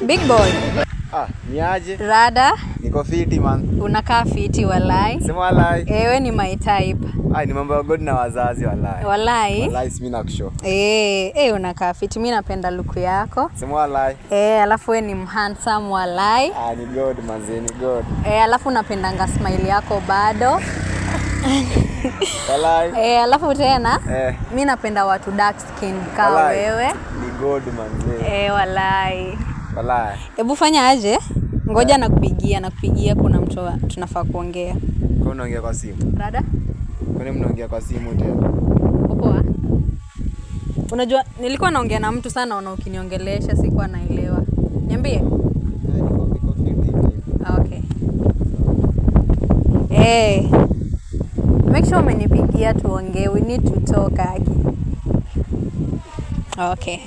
Big boy. Ah, ni aje? Rada. Niko fiti, man. Unakaa fiti, walai. Sema walai. Ewe ni my type. Ai, ni mambo ya God na wazazi, walai. Walai. Walai, si mimi nakushow. Eh, eh, unakaa fiti. Mimi napenda look yako. Sema walai. Eh, alafu we ni handsome, walai. Ah, ni God, manze, ni God. Eh, alafu napendanga smile yako bado. Walai. Eh, alafu tena mi napenda watu dark skin ka Walai. wewe. Ni God, manze. Eh, walai. Walai. Hebu fanya aje? Ngoja nakupigia, kuna mtu tunafaa kuongea. Kwa unaongea kwa simu? Rada? Kwani mnaongea kwa simu tena? Poa. Unajua nilikuwa naongea na mtu sana, na ukiniongelesha sikuwa naelewa. Niambie. Eh, niko fiti mimi. Okay. Eh. Make sure umenipigia tuongee. We need to talk, Aki. Okay.